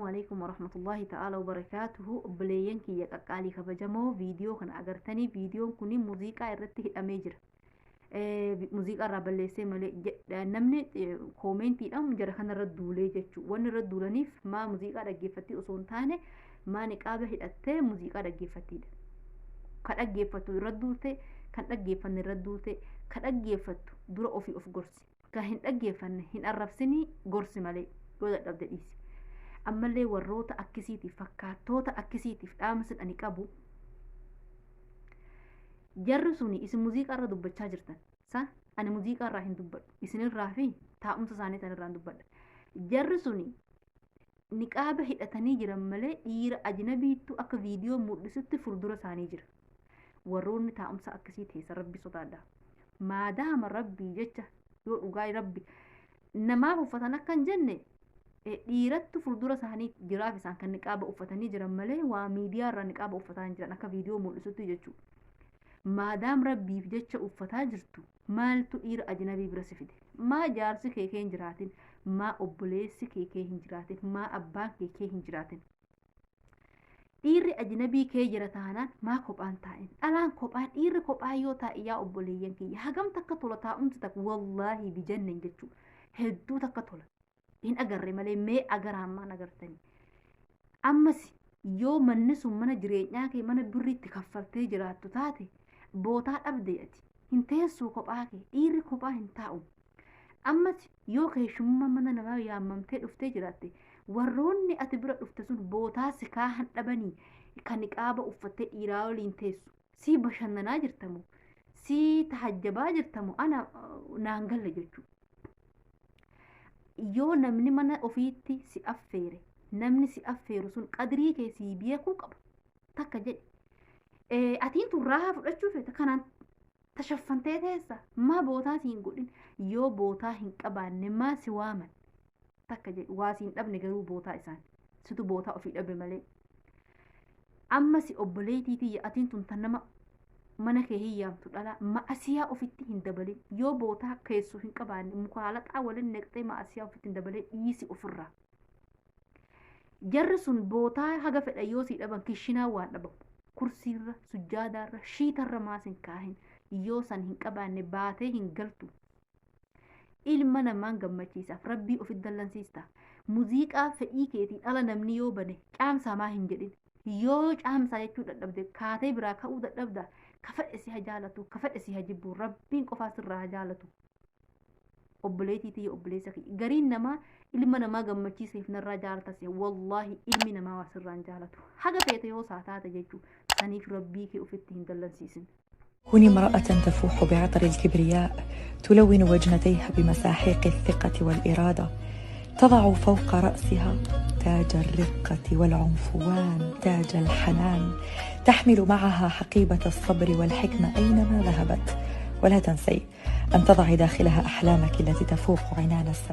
Assalamu alaikum warahmatullahi ta'ala wabarakaatuhu. Obboleeyyan kiyya qaqqaalii kabajamoo, viidiyoo kana agartanii, viidiyoon kun muuziqaa irratti hidhamee jira. Muuziqaa irraa balleessee malee namni koomentiidhaan jara kanarra duulee jechuudha. Wanni irra duulaniif maa muuziqaa dhaggeeffatti osoo hin taane, maa niqaaba hidhattee muuziqaa dhaggeeffattiidha. Ka dhaggeeffattu irra duulte, kan dhaggeeffanne irra duulte. Ka dhaggeeffattu dura ofii of gorsi. Ka hin dhaggeeffanne hin arrabsinii, gorsi malee, yoo dadhabde dhiisi. Ammallee warroota akkisiitiif, fakkaattoota akkisiitiif dhaamsa ani qabu, jarri suni isin muuziqaa irra dubbachaa jirtan sa, ani muuziqaa irraa hin dubbadhu, isinirraa fi taa'umsa isaanii tan irraa hin dubbadha. Jarri suni niqaaba hidhatanii jiran malee dhiira ajnabiittu akka viidiyoo mul'isutti fuuldura isaanii jira. Warroonni taa'umsa akkasii teessa, Rabbi sodaadha. Maadaama Rabbii jecha yoo dhugaa Rabbi namaaf uffatan akka hin jenne, dhiirattu fuuldura isaanii jiraaf isaan kan niqaaba uffatanii jiran malee waa miidiyaa irraa niqaaba uffataa hin jiran akka viidiyoo mul'isutti jechuudha. Maadaam Rabbiif jecha uffataa jirtu, maaltu dhiira ajnabii bira si fide? Maa jaarsi kee kee hin jiraatin? Maa obboleessi kee kee hin jiraatin? Maa abbaan kee kee hin jiraatin? Dhiirri ajnabii kee jira taanaan maa kophaan taa'in? Dhalaan kophaan, dhiirri kophaa yoo taa'e, yaa obboleeyyan kiyya, hagam takka tola taa'umsi takka, wallaahi bijannen jechuudha. Hedduu takka tola. Hin agarre malee mee agaraan maan agartanii? Ammas yoo manni sun mana jireenyaa kee, mana birriitti kaffaltee jiraattu taate, bootaa dhabde ati hin teessuu kophaa kee? Dhiirri kophaa hin taa'u. Ammas yoo keessummaa mana namaa yaammamtee dhuftee jiraatte, warroonni ati bira dhufte sun bootaa si kaahan dhabanii kan niqaaba uffattee dhiiraa waliin teessu, si bashannanaa jirtamu, si tahajjabaa jirtamu, ana naan galle jechuudha. Yoo namni mana ofiitti si affeere, namni si affeeru sun qadrii kee sii beekuu qaba. Takka jedhe, atiin tun raahaa fudhachuu feeta, kanaan tashaffantee teessa, maa bootaa si hin godhin? Yoo bootaa hin qabaanne maa si waaman? Takka jedhe, waa si hin dhabne garuu bootaa isaan situ bootaa ofii dhabe malee. Amma si obboleetii tiyya, atiin tun tan nama mana kee hin yaamtu dhala ma'asiyaa ofitti hin dabalin. Yoo bootaa keessu hin qabaanne, mukaalaxaa waliin naqxee ma'asiyaa ofitti hin dabalin, dhiisi ofirraa. Jarri sun bootaa haga fedha yoo sii dhaban, kishinaa waan dhabamu kursiirra, sujjaadaarra, shiitarra maas hin kaahin? Yoo san hin qabaanne baatee hin galtu. Ilma namaan gammachiisaaf Rabbii ofitti dallansiista. Muziiqaa fedhii keetiin ala namni yoo bane caamsaa maa hin jedhin? Yoo caamsaa jechuu dadhabde, kaatee biraa ka'uu dadhabda. Ka fedhe si haa jaalatu, ka fedhe si haa jibbu, Rabbiin qofaa sirraa haa jaalatu. Obboleetii tiyya, obboleessa kiyya, gariin namaa ilma namaa gammachiiseef narraa jaalatase, wallaahi ilmi namaa waa sirraan jaalatu haga feete yoo saa taate jechuu. Saniif Rabbii kee ofitti hin dallansiisin. كوني امرأة تفوح بعطر الكبرياء، تلون وجنتيها بمساحيق الثقة والإرادة، تضع فوق رأسها تاج الرقة والعنفوان، تاج الحنان، تحمل معها حقيبة الصبر والحكمة أينما ذهبت، ولا تنسي أن تضعي داخلها أحلامك التي تفوق عنان السماء.